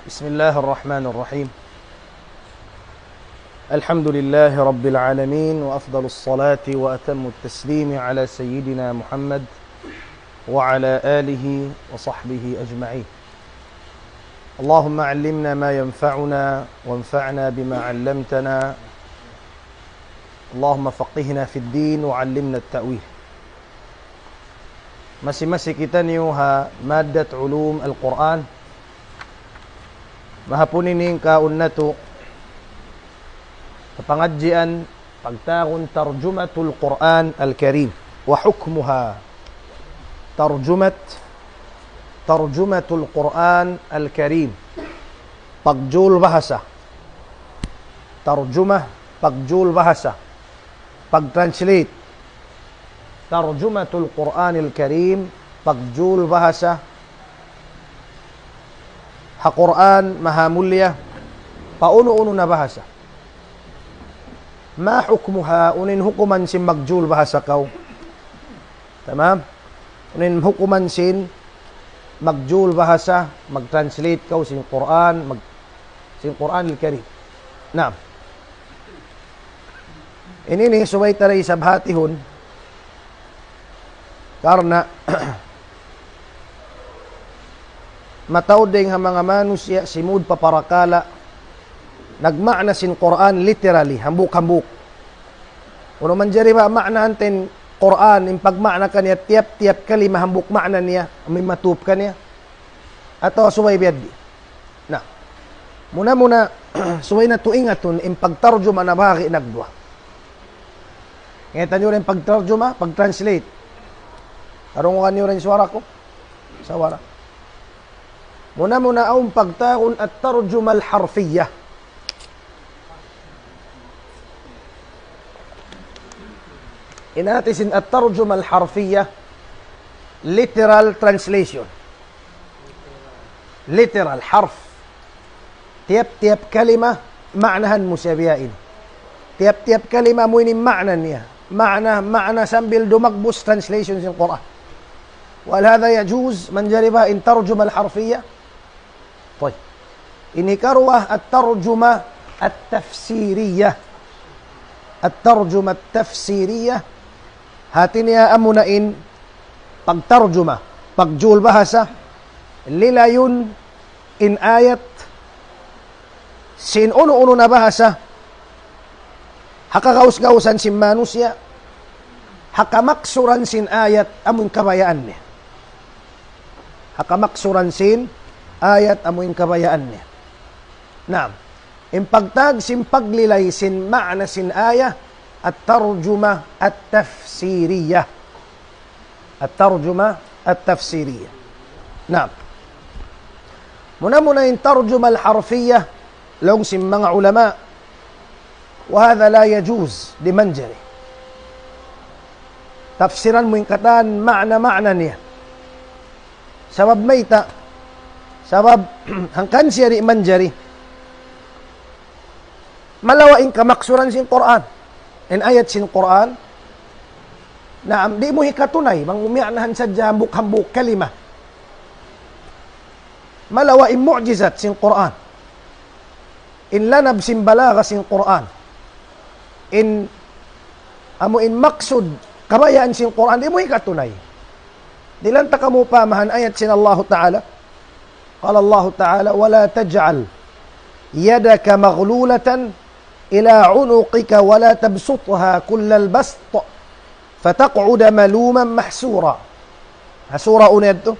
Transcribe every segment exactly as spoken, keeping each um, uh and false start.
بسم الله الرحمن الرحيم. الحمد لله رب العالمين، وأفضل الصلاة وأتم التسليم على سيدنا محمد وعلى آله وصحبه أجمعين. اللهم علمنا ما ينفعنا وانفعنا بما علمتنا. اللهم فقهنا في الدين وعلمنا التأويل. Masi-masi kitaniyu ha maddat ulum al-Qur'an. Mahapun ini in kaun natu' ha pangadjian pagtawagun Tarjumatul Qur'an Al-Karim wa hukmuha. Tarjumat, Tarjumatul Qur'an Al-Karim. Pagjul bahasa. Tarjumah, pagjul bahasa. Pag-translate. Tarjumatul Qur'anil Karim, pagjul bahasa ha Qur'an mahamulliya, pa unu-unu na bahasa. ما حكمها, unu in hukuman sin magjul bahasa kaw? Tamam? Unu in hukuman sin magjul bahasa, mag-translate kaw sin Qur'an, mag-, sin Qur'anil Karim. Naam. Ini ini subay ta da isab hatihun. Karna' mataud dayn ha manga manusiya' simud pa parakala' nagma'na sin Qur'an literally, hambuuk-hambuuk. Unu manjari ba ma'nahan ta in Qur'an, in pagma'na kaniya tiyap-tiyap kalima hambuuk ma'na niya, amu in matup kaniya. Atawa subay biya' di'. Na, muna-muna, subay natu' ingatun, in pagtarjuma nabahagi' nagduwa. Ngeta niyu ra in pagtarjuma, pag-translate. Tarungukan niyu ra in suwara ku? Sawara. Muna-muna awn pagtawagun at-tarjuma al-harfiyya. In hati sin at-tarjuma al-harfiyya, literal translation. Literal, harf. Tiyap-tiyap kalima, ma'nahan mu siya biya' ini. Tiyap-tiyap kalima amu ini ma'na niya. Ma'na, ma'na sambil dumagbus translation sin Qur'an. وهل هذا يجوز, manjari ba in tarjuma al-harfiyya? طيب. Ini karuwa at-tarjuma at-tafsiriyya. At-tarjuma at-tafsiriyya. Hati niya amuna in pagtarjuma, pagjul bahasa, lilayun in ayat sin unu-unu na bahasa, ha kagaus-gausan sin manusiya', ha kamaksuran sin ayat amun kabayaan niya. Ha kamaksuran sin ayat amun kabayaan niya. Naam. In pagtawag sin paglilay sin ma'na sin ayat, at-tarjuma at-tafsiriyah. At-tarjuma at-tafsiriyah. Naam. Muna-muna in tarjuma al-harfiyah, laung sin manga ulama, وهذا لا يجوز, di' manjari. Tafsiran mu in katan ma'na-ma'na niya. Sabab mayta', sabab hangkan siya di' manjari. Malawa' in kamaksuran sin Qur'an. In ayat sin Qur'an, naam, di' mu hikatunay, bang mu miya'nahan sadja hambuuk-hambuuk kalima. Malawa' in mu'jizat sin Qur'an. In lanab sin balaga sin Qur'an. In, amu in maksud, kabayaan sin Qur'an, di' mu hikatunay. Dihilan ta kamu pamahan ayat sin Allahu Ta'ala. قال الله تعالى: ولا تجعل يدك مغلولة إلى عنقك ولا تبسطها كل البسط فتقعد ملوما محسورا. Ha sura unu yadtu?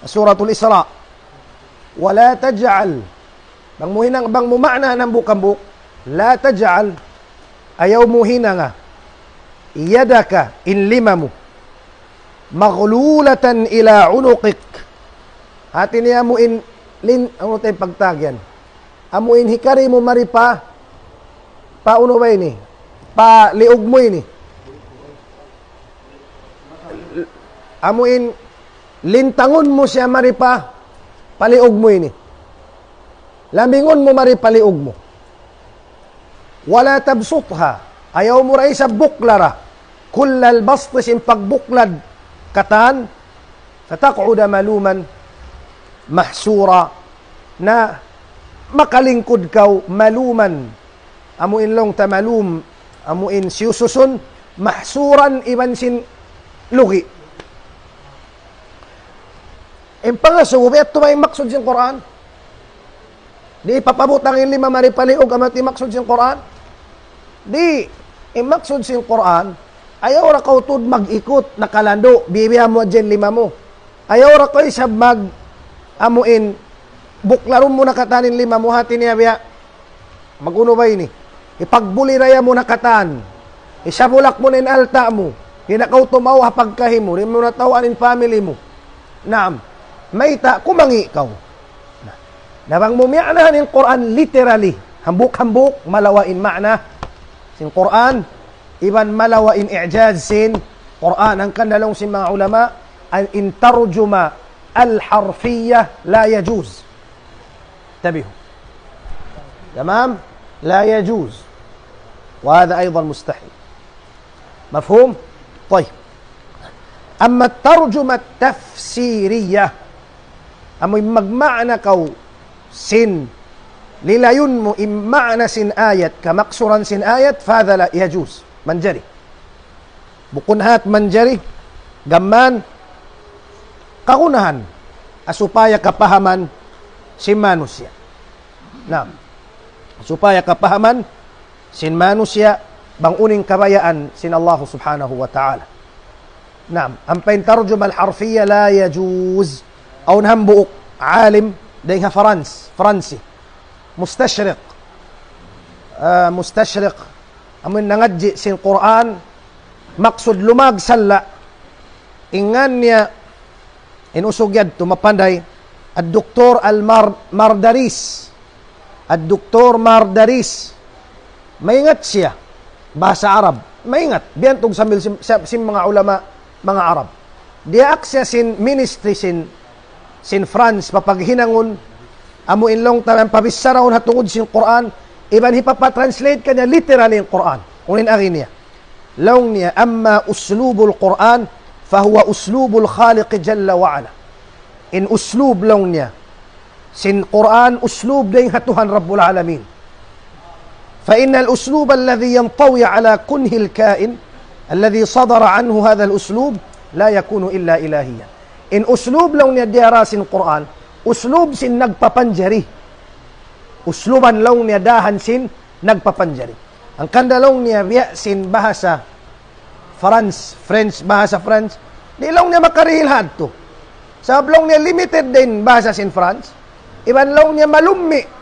Suratul Isra. ولا تجعل. Bang mu hinang, bang mu ma'na hambuuk-hambuuk. لا تجعل. Ayaw mu hinanga. يدك, in lima mu. مغلولة إلى عنقك. Hati niya amu in lin-, amu in pagtawag yan. Amu in hikari mu mari pa, pa unu ba ini? Pa liug mu ini. Amu in lintangun mu siya mari pa, pa liug mu ini. Lambingun mu mari pa liug mu. ولا تبسطها. Ayaw mu da isab buklara. كل البسط, sin pagbuklad katan. فتقعد ملوما محسورا. Na makalingkud kaw maluman, amu in laung ta malum, amu in siyususun, mahsuran iban sin lugi. In pangasubu, biya' tuud in maksud sin Qur'an. Di' papabutang in lima mari paliug amu in maksud sin Qur'an. Di', in maksud sin Qur'an, ayaw da kaw tuud mag-ikut, nakalandu', bibiya' mu hadja in lima mu. Ayaw da kaw isab mag, amu in, buklarun mu na katan in lima mu, hati niya biya'. Mag-unu ba ini? Ipagbuliraya mu na katan. Isabulak mu na in alta' mu. Di' na kaw tumaw ha pagkahi mu. Di' mu na tawaan in family mu. Naam. Mayta', kumangi' kaw. Na, na bang mu miya'nahan in Qur'an literally, hambuuk-hambuuk, malawa' in ma'na sin Qur'an, iban malawa' in i'jaz sin Qur'an. Hangkan laung sin manga ulama, أن ترجم الحرفية لا يجوز. انتبهوا. تمام؟ لا يجوز. وهذا أيضا مستحيل. مفهوم؟ طيب. أما الترجمة التفسيرية, amu in magma'na kaw sin, lilayun mu in ma'na sin ayat, kamaksuran sin ayat, فهذا لا يجوز. Manjari. Bukun hat manjari, gam mayan, kagunahan, ha supaya kapahaman sin manusiya'. Naam. Ha supaya kapahaman sin manusiya', bang unu in kabayaan sin Allah subhanahu wa ta'ala. Naam. Ampa in tarjuma al-harfiya la yajuz. Awn hambuuk alim, dayn ha France, Fransi. Mustashriq. Ah, mustashriq. Amun nangadji' sin Qur'an, maksud lumag salla'. In ngan niya, in usug yadtu, mapanday, الدكتور المار-، مارداريس. الدكتور مارداريس. Maingat siya. Bahasa Arab. Maingat. Biyantug sambil sin, sin, sin manga ulama, manga Arab. Diyaak siya sin ministry sin, sin France, papaghinangun, amu in laung ta, pabissaraun ha tungud sin Qur'an, iban hipapatranslate kaniya literally in Qur'an. Unu in agi niya. Laung niya, أما أسلوب القرآن فهو أسلوب الخالق جل وعلا. In uslub laung niya sin Qur'an, uslub dayn ha Tuhan Rabbul Alamin. فإن الأسلوب الذي ينطوي على كنه الكائن الذي صدر عنه هذا الأسلوب لا يكون إلا إلهيا. In uslub laung niya diyara sin Qur'an, uslub sin nagpapanjari. Usluban laung niya dahan sin nagpapanjari. Hangkan da laung niya biya' sin bahasa France, French, bahasa France, di' laung niya makarihil hadtu. Sabab laung niya limited da in bahasa sin France. Iban laung niya malummi'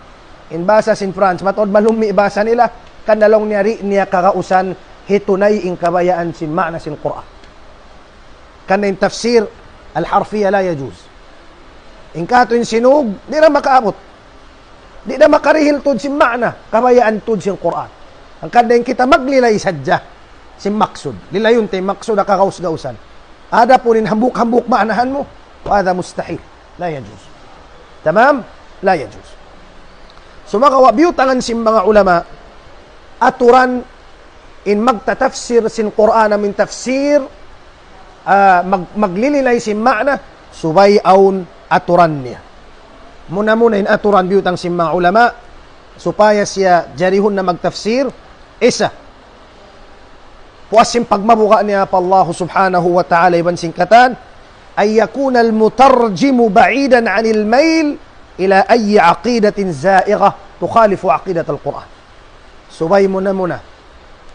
in bahasa sin France, mataud malummi' bahasa nila, hangkan da laung niya di' niya kagausan hitunay in kabayaan sin ma'na sin Qur'an. Hangkan da in tafsir al-harfiya la yajuz. In katu' in sinug, di' na makaabut. Di' na makarihil tuud sin ma'na, kabayaan tuud sin Qur'an. Hangkan da in kita maglilay sadja sin maksud. Lilayun ta in maksud ha kagaus-gausan. Adapun in hambuuk-hambuuk ma'nahan mu, وهذا مستحيل. لا يجوز. Tamam? La yajuz. Sumagawa' biyutangan sin manga ulama, aturan in magtatafsir sin Qur'an amun tafsir, ah, mag-, maglililay sin ma'na, subay awn aturan niya. Muna-muna in aturan biyutang sin manga ulama, supaya siya jarihun na magtafsir, isa. Puas sin pagmabuga' niya pa Allah subhanahu wa ta'ala iban sin katan, أن يكون المترجم بعيدا عن الميل إلى أي عقيدة زائغة تخالف عقيدة القرآن. Subay muna-muna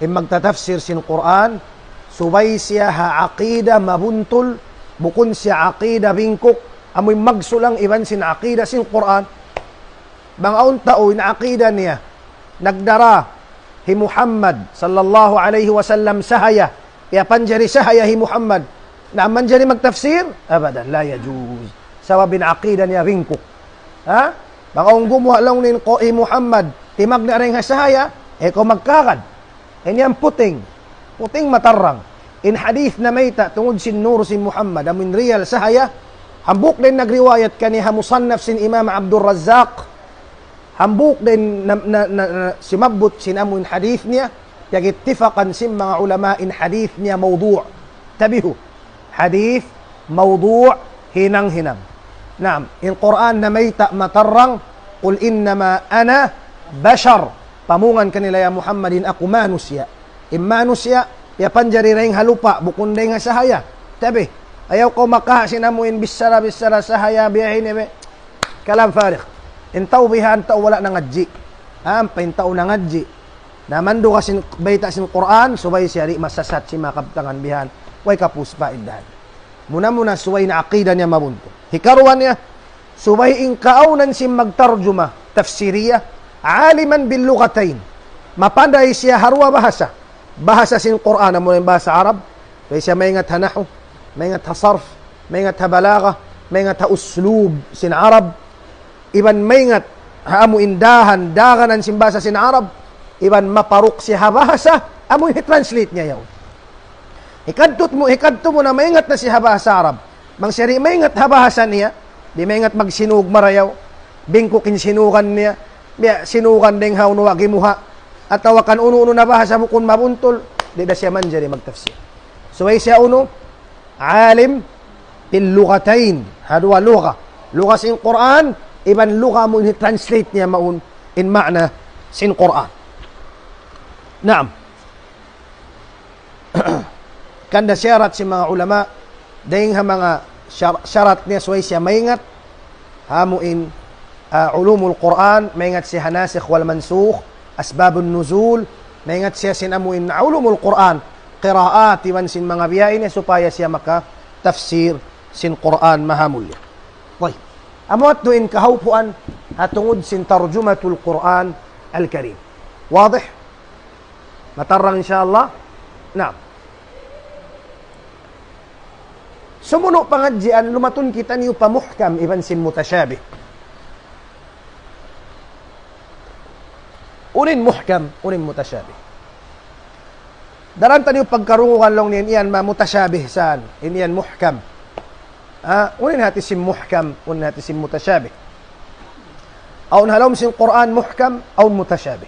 in magtatafsir sin Qur'an, subay siya ha aqida mabuntul, bukun siya aqida bingkuk, amuin magsulang iban sin aqida sin Qur'an. Bang awn tau in aqida niya, nagdara hi Muhammad sallallahu alayhi wasallam sahaya, piyapanjari sahaya hi Muhammad. Na manjari magtafsir? Abadan, la yajuz. Sabab in aqida niya bingkuk. Ha? Bang awn gumuwa' laung niya in ku-, hi Muhammad, timagna' dayn ha sahaya, eh, kaw magkagad. Ini in puting. Puting matarrang. In hadith namayta' tungud sin nur sin Muhammad, amuin real sahaya, hambuuk da in nagriwayat kaniya ha Musannaf sin Imam Abdul Razzaq, hambuuk da in na, na, na, na, simabbut sin amuin hadith niya, piyag-ittifakan sin manga ulama in hadith niya mawdu'. Tabihu. Hadith mawdu', hinang-hinang. Naam, in Qur'an namayta' matarrang, قل إنما أنا بشر. Pamungan kanila ya Muhammad in aku manusiya'. In manusiya', piyapanjari dayn ha lupa', bukun dayn ha sahaya. Tabi, ayaw kaw makawa' sin amu in bichara-bichara sahaya biya' ini be. Kalam farik. In tau bihan tau wala' nangadji'. Ampa in tau nangadji'. Na manduga sin bayta' sin Qur'an, subay siya di' masasat sin manga kabtangan bihan. Way kapus pa indahan. Muna-muna subay in aqida niya mabuntul. Hikaruwa niya, subay in kaawnan sin magtarjuma, tafsiriya, aliman bil lughatayn. Mapanday siya ha duwa bahasa. Bahasa sin Qur'an, amu in bahasa Arab. Subay siya maingat ha nahu, maingat ha sarf, maingat ha balagha, maingat ha uslub sin Arab. Iban maingat ha amu in dahan, daganan sin bahasa sin Arab. Iban maparuk siya ha bahasa, amu in translate niya yaun. Hikadtu mu, hikadtu mu na maingat na siya ha bahasa Arab. Bang siya di' maingat ha bahasa niya, di' maingat magsinug marayaw, bingkuk in sinugan niya, biya' sinugan dayng ha unu wa gimuha', atawa kan unu-unu na bahasa bukun mabuntul, di' da siya manjari magtafsir. Subay siya unu, alim bil lughatayn, ha duwa lugha. Lugha sin Qur'an, iban lugha amu in translate niya mawn in ma'na sin Qur'an. Naam. Hangkan da siyarat sin manga ulama, dayng ha manga syar-, sharat niya subay siya maingat, amu in, ah, ulumul Qur'an, maingat siya ha nasikh wal mansukh, asbabun nuzul, maingat siya sin amu in ulumul Qur'an, qiraat, iban sin manga biya' ini supaya siya makatafsir sin Qur'an mahamulliya. Tayyib. Amu yadtu in kahawpuan ha tungud sin tarjumatul Qur'an al-Karim. Wadih? Matarang, insya Allah. Naam. Sumunu' pangadjian, lumatun kitaniyu pa muhkam iban sin mutashabih. Unu in muhkam, unu in mutashabih. Daran taniyu pagkarungugan laung niya in yan ma mutashabih san, in yan muhkam. Ah, unu in hati sin muhkam, unu in hati sin mutashabih. Awn ha lawm sin Qur'an muhkam, awn mutashabih.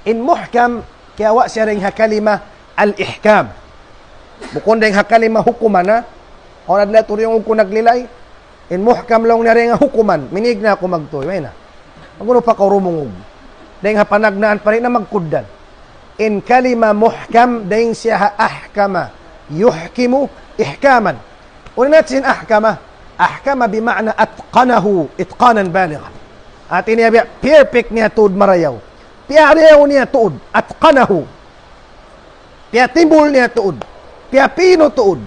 In muhkam, kiyawa' siya dayn ha kalima al-ihkam. Bukun dayn ha kalima hukuman, ha? Awn adlaw turiung ku naglilay. In muhkam laung niya dayn ha hukuman, minig na aku magtuy, way na. Magunu pa kaw rumungug. Dayn ha panagnaan pa rin na magkuddan. In kalima muhkam, dayn siya ha ahkama, yuhkimu, ihkaman. Unu in hati sin ahkama? Ahkama bima'na atqanahu, itqanan balighan. Hati niya biya', perfect niya tuud marayaw. Piyarayaw niya tuud, atqanahu. Piyatimbul niya tuud. Piyapinu tuud.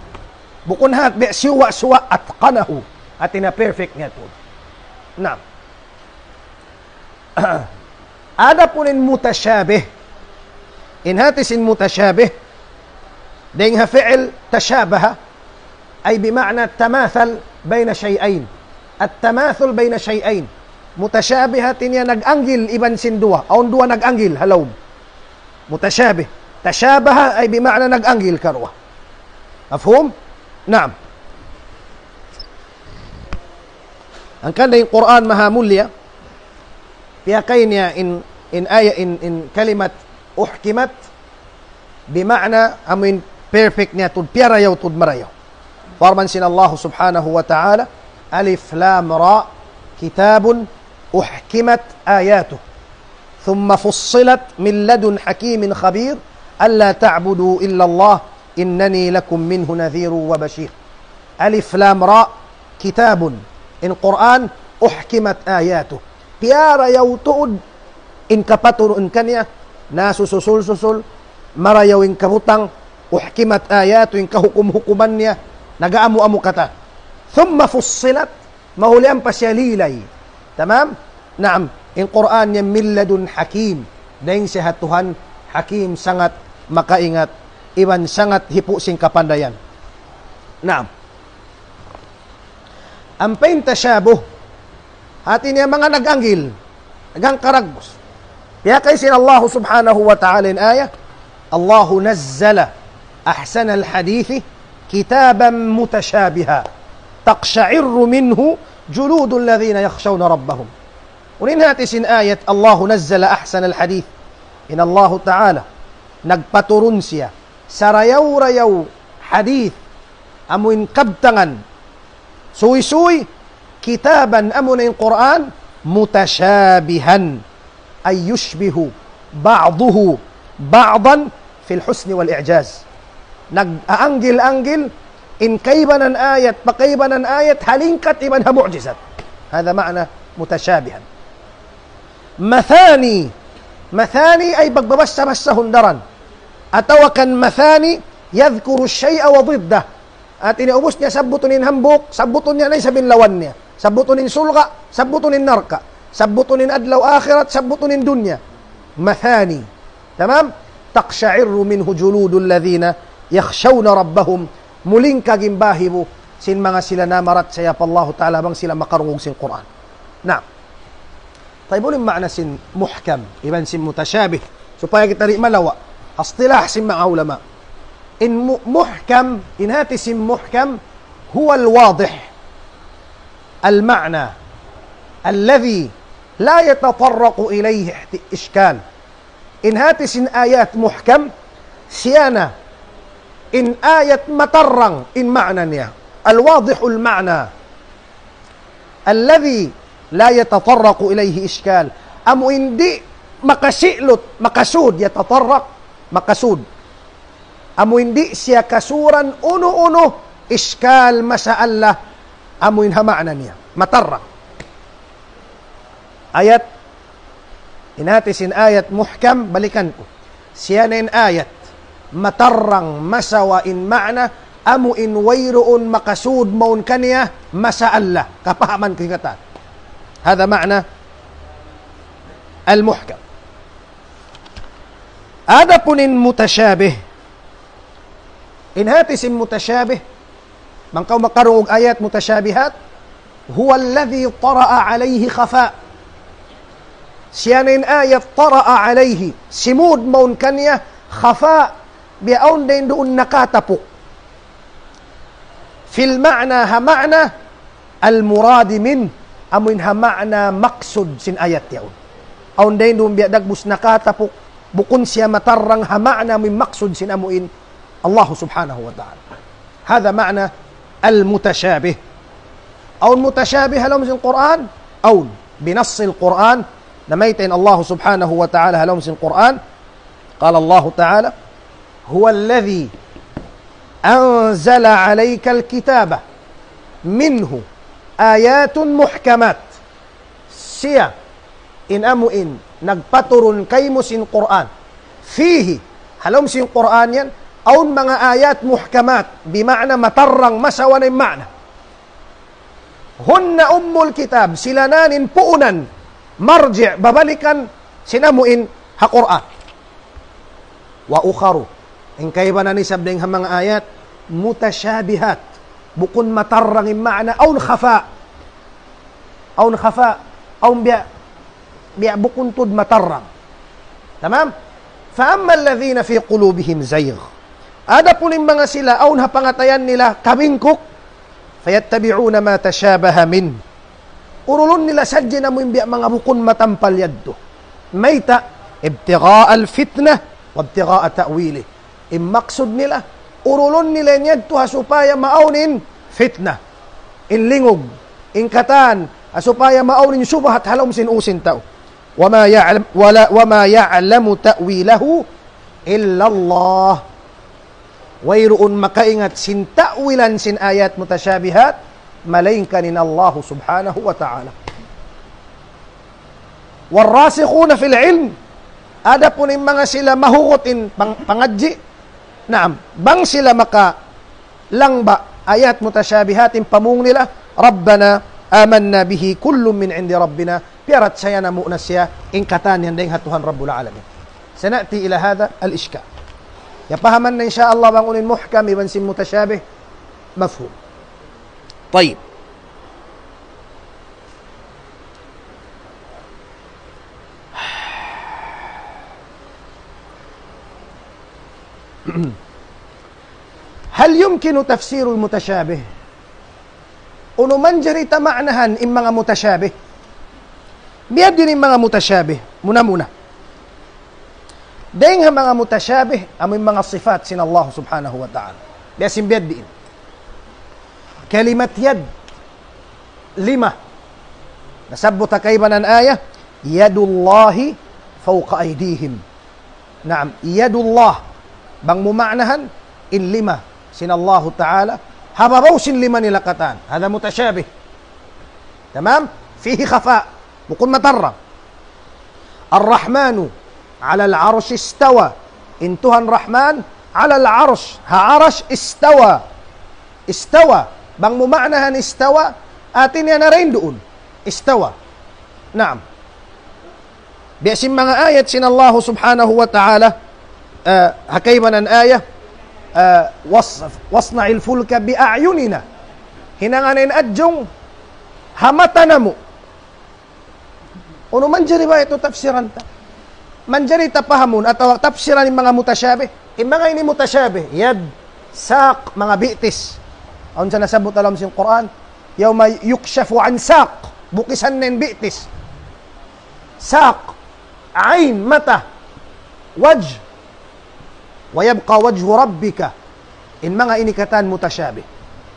Bukun hat biya' siyuwa'-siyuwa', atqanahu. Hati niya perfect niya tuud. Naam. Adapun in mutashabih. In hati sin mutashabih. Dayn ha fi'il tashabaha. Ay bima'na tamathal bayna shay'ayn. At-tamathul bayna shay'ayn. Mutashabih hati niya nag-anggil iban sin duwa. Awn duwa nag-anggil ha lawm. Mutashabih. Tashabaha ay bima'na nag-anggil karuwa. Mafhum? Naam. Hangkan da in Qur'an maha mulliya, piyakay niya in, in aya, in, in kalimat uhkimat, bima'na amu in perfect niya tuud, piyarayaw tuud marayaw. Parman sin Allah subhanahu wa ta'ala, ألف لام را كتاب أحكمت آياته ثم فصلت من لدن حكيم خبير ألا تعبدوا إلا الله إنني لكم منه نذير وبشير. ألف لام را كتاب. In Qur'an, أحكمت آياته. Piyarayaw tuud in kapaturun kaniya, nasususul-susul, marayaw in kabutang, أحكمت آياته, in kahukum-hukuman niya, nag-aamu-amu katan. ثم فصلت, mahuli ampa siya lilay. Tamam? Naam, in Qur'an niya من لدن حكيم. Dayn siya ha Tuhan, Hakim, sangat makaingat, iban sangat hipu' sin kapandayan. Naam. Ampa in tashabuh, hati niya manga nag-anggil, nagangkaragus. Piyakay sin Allah subhanahu wa ta'ala in aya, الله نزل أحسن الحديث كتابا متشابها تقشعر منه جلود الذين يخشون ربهم. Unu in hati sin ayat, الله نزل أحسن الحديث. In Allahu Ta'ala, nagpaturun siya sarayaw-rayaw hadith, amu in kabtangan, suysuy, كتابا, amuna in Qur'an, متشابها, أي يشبه بعضه بعضا في الحسن والإعجاز. Nag-aanggil-anggil in kaibanan ayat pa kaibanan ayat, ha lingkat iban ha mu'jizat. هذا معنى متشابها. مثاني, مثاني ay pagbabassa-bassa hundaran. Atawa kan مثاني يذكر الشيء وضده. Hati niya, ubus niya sabbutun in hambuuk, sabbutun niya na isab in lawan niya. Sabbutun in surga', sabbutun in narka'. Sabbutun in adlaw akhirat, sabbutun in dunya. مثاني. Tamam? تقشعر منه جلود الذين يخشون ربهم. Mulingkag in bahibu sin manga sila namarachaya pa Allahu Ta'ala bang sila makarungug sin Qur'an. Naam. Tayyib, unu in ma'na sin muhkam iban sin mutashabih? Supaya kita di' malawa' istilah sin manga ulama. In mu-, muhkam, in hati sin muhkam, هو الواضح المعنى الذي لا يتطرق إليه احت-، إشكال. In hati sin ayat muhkam, siya na in ayat matarrang in ma'na niya. الواضح المعنى الذي لا يتطرق إليه إشكال. Amu in di' makasilut, makasud, yatatarraq, makasud. Amu in di' siya kasuran unu-unu iskal, masalah, amu in ha ma'na niya. Matarrang. Ayat, in hati sin ayat muhkam, balikan ku. Siya na in ayat matarrang masawa in ma'na, amu in wayruun makasud mawn kaniya masalah, kapahaman ku hikatan. هذا معنى المحكم. Adapun in mutashabih, in hati sin mutashabih, bang kaw makarungug ayat mutashabihat, هو الذي طرأ عليه خفاء. Siya na in ayat طرأ عليه, simud mawn kaniya خفاء, biya' awn dayn duun nakatapuk. في المعنى, ha ma'na, المراد منه, amu in ha ma'na maksud sin ayat yaun. Awn dayn duun biya' dagbus nakatapuk, bukun siya matarrang ha ma'na amu in maksud sin amu in Allah subhanahu wa ta'ala. هذا معنى المتشابه. Awn mutashabih ha lawm sin Qur'an? Awn. بنص القرآن, namayta' in Allah subhanahu wa ta'ala ha lawm sin Qur'an. قال الله تعالى: هو الذي أنزل عليك الكتاب منه آيات محكمات. Siya in amu in nagpaturun kaymu sin Qur'an. فيه, ha lawm sin Qur'an yan, awn manga ayat muhkamat, bima'na matarrang, masawa na in ma'na. هن أم الكتاب, sila na in puunan, marji', babalikan, sin amu in ha Qur'an. وأخر, in kaibanan isab dayn ha manga ayat, متشابهات, bukun matarrang in ma'na, awn khafa. Awn khafa, awn biya', biya' bukun tuud matarrang. Tamam? فأما الذين في قلوبهم زيغ. Adapun in manga sila, awn ha pangatayan nila kabingkuk, فيتبعون ما تشابه منه. Urulun nila sadja in amu in biya' manga bukun matampal yadtu. Mayta'? ابتغاء الفتنة وابتغاء تأويله. In maksud nila, urulun nila in yadtu ha supaya maawn in fitna, in lingug, in katan, ha supaya maawn in subahat ha lawm sin u sin tau. وما يعلم، ولا، وما يعلم تأويله إلا الله. Wayruun makaingat sin ta'wilan sin ayat mutashabihat, malaingkan in Allah subhanahu wa ta'ala. والراسخون في العلم, adapun in manga sila mahugut in pang-, pangadji', naam, bang sila makalangba' ayat mutashabihat, in pamung nila, ربنا آمنا به كل من عند ربنا, piyarachaya namu' na siya in katan yan dayn ha Tuhan Rabbul Alamin. سنأتي إلى هذا الإشكال. Kiyapahaman na, insya Allah, bang unu in muhkam iban sin mutashabih, mafhum. Tayyib. هل يمكن تفسير المتشابه؟ Unu manjari ta ma'nahan in manga mutashabih? Biya' diin in manga mutashabih? Muna-muna, dayn ha manga mutashabih, amu in manga sifat sin Allah subhanahu wa ta'ala. Biya' sin biya' diin. Kalimat yad. lima. Nasabbut ha kaibanan ayat, يد الله فوق أيديهم. Naam, يد الله. Bang mu ma'nahan, in lima sin Allahu Ta'ala, ha babaw sin lima nila katan. هذا متشابه. Tamam? فيه خفاء. Bukun matarrang. الرحمن على العرش استوى. In Tuhan Rahman, على العرش. Ha arash istawa. Istawa. Bang mu ma'nahan istawa, hati niya narain duun. Istawa. Naam. Biya' sin manga ayat sin Allahu Subhanahu wa Ta'ala, eh, ha kaibanan ayat, eh, was-, واصنع الفلك بأعيننا. Hinanga in adjung ha mata namu'. Unu manjari ba yadtu tafsiran ta? Manjari ta pahamun atawa tafsiran in manga mutashabih. In manga ini mutashabih, yad, saq, manga bi'tis. Awn sa nasabbut ha lawm sin Qur'an, يوم يكشف عن ساق. Bukisan na in bi'tis. Saq, ain, mata, wajh, ويبقى وجه ربك. In manga ini katan mutashabih.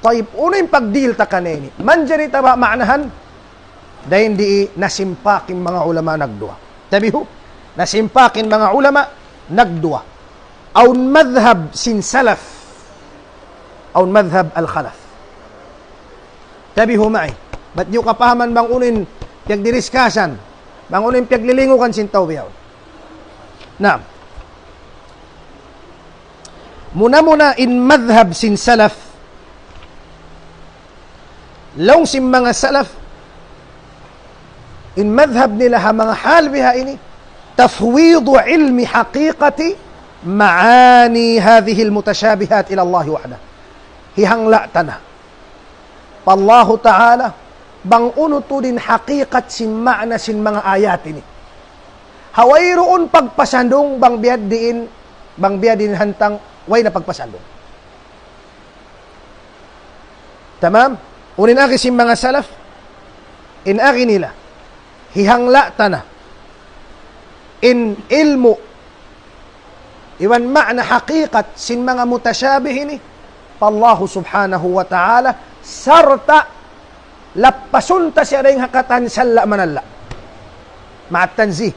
Tayyib, unu in pagdihil ta kaniya ini? Manjari ta ba ma'nahan? Dayn di nasimpak in manga ulama nagduwa. Tabihu, nasimpak in manga ulama nagduwa. Awn madhhab sin salaf, awn madhhab al-khalaf. Tabihu ma'i. Bat niyu kapahaman bang unu in piyagdidiskasan, bang unu in piyaglilingugan sin tau bihaun. Naam. Muna-muna in madhhab sin salaf. Laung sin manga salaf, in madhhab nila ha manga hal biha ini, تفويض علم حقيقة معاني هذه المتشابهات إلى الله وحده. Hihangla' ta na pa Allahu Ta'ala, bang unu tuud in hakikat sin ma'na sin manga ayat ini. Ha wayruun pagpasandung bang biya' diin, bang biya' diin hantang way na pagpasandung. Tamam? Unu in agi sin manga salaf, in agi nila, hihangla' ta na in ilmu' iban ma'na hakikat sin manga mutashabih ini pa Allahu Subhanahu wa Ta'ala, sarta' lappasun ta siya dayn ha katan salla' manalla'. Ma'at tanzih.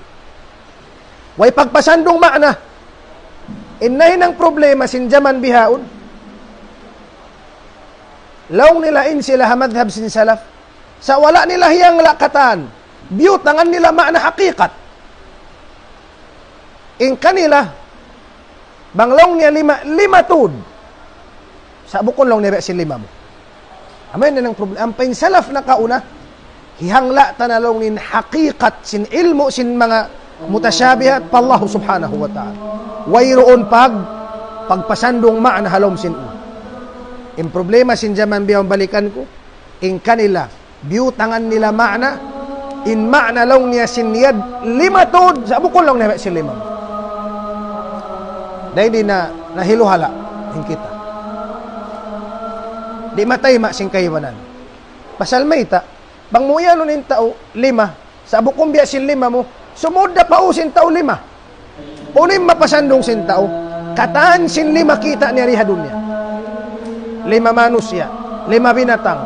Way pagpasandung ma'na. In nahinang problema sin jaman bihaun, laung nila in sila ha madhhab sin salaf, sa' wala' nila hiyangla' katan, biyutangan nila ma'na hakikat. In kanila, bang laung niya lima, lima tuud. Sa' bukun laung niya biya' sin lima mu. Amu yan in problema. Ampa in salaf nakauna, hihangla' ta na laung in hakikat sin ilmu' sin manga mutashabihat pa Allahu Subhanahu wa Ta'ala. Wayruun pag-, pagpasandung ma'na ha lawm sin u. In problema sin jaman bihaun, balikan ku, in kanila, biyutangan nila ma'na, in ma'na laung niya sin yad lima tuud, sa' bukun laung niya sin lima. Dayn di na, nahiluhala' in kita. Di' matayma' sin kaibanan. Pasal mayta', bang mu iyanun in tau lima, sa' bukun biya' sin lima mu, sumud da pa u sin tau lima. Unu in mapasandung sin tau? Katan sin lima kita' niya di ha dunya. Lima manusiya', lima binatang,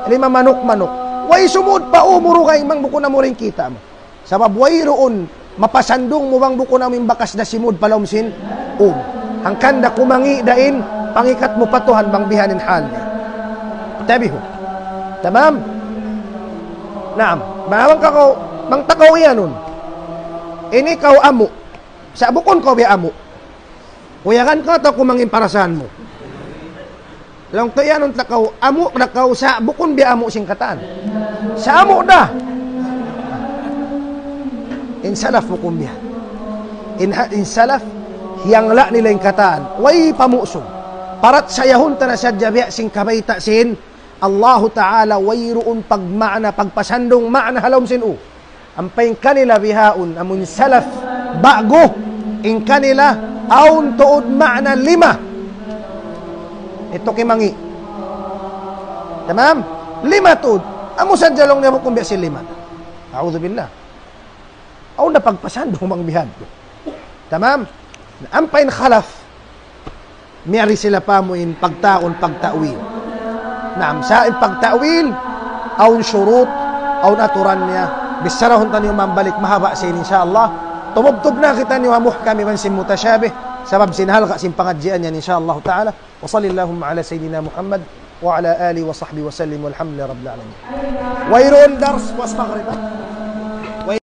lima manuk-manuk. Way sumud pa u mu dugaing bang bukun amu in kita' mu. Sabab wayruun mapasandung mu bang bukun amu in bakas da simud pa lawm sin u mu. Hangkan da kumangi' da in pangikat mu pa Tuhan bang bihan in hal niya. Tabihu. Tamam? Naam. Bang kaw, bang ta kaw iyanun, ini kaw amu'. Sa' bukun kaw biya' amu'. Kuyagan kaw atawa kumangi' in parasahan mu. Laung ta iyanun ta kaw, amu' da kaw sa' bukun biya' amu' sin katan. Sa' amu' da. In salaf bukun biya'. In ha-, in salaf, hiyangla' nila in katan. Way pamusug. Parachayahun ta na sadja biya' sin kabayta' sin Allahu Ta'ala, wayruun pagma'na, pagpasandung ma'na ha lawm sin u. Ampa in kanila bihaun, amun salaf, ba'gu, in kanila, awn tuud ma'na lima. Itu kimangi'. Tamam? Lima tuud. Amu sadja laung niya bukun biya' sin lima. A'udhu billah. Awn na pagpasandung bang bihan. Tamam? Ampa in khalaf, miyari sila pa mu in pagtaun, pagta'wil. Naam, sa' in pagta'wil, awn shurut, awn aturan niya. Bichara hantang niyu mambalik mahaba' sin, insya Allah. Tumubtub na kitaniyu ha muhkam iban sin mutashabih. Sabab sin halga' sin pangadjian yan, insya Allah ta'ala. وصل اللهم على سيدنا محمد وعلى آله وصحبه وسلم والحمد لله رب العالمين. Wayruun dars buas maghrib.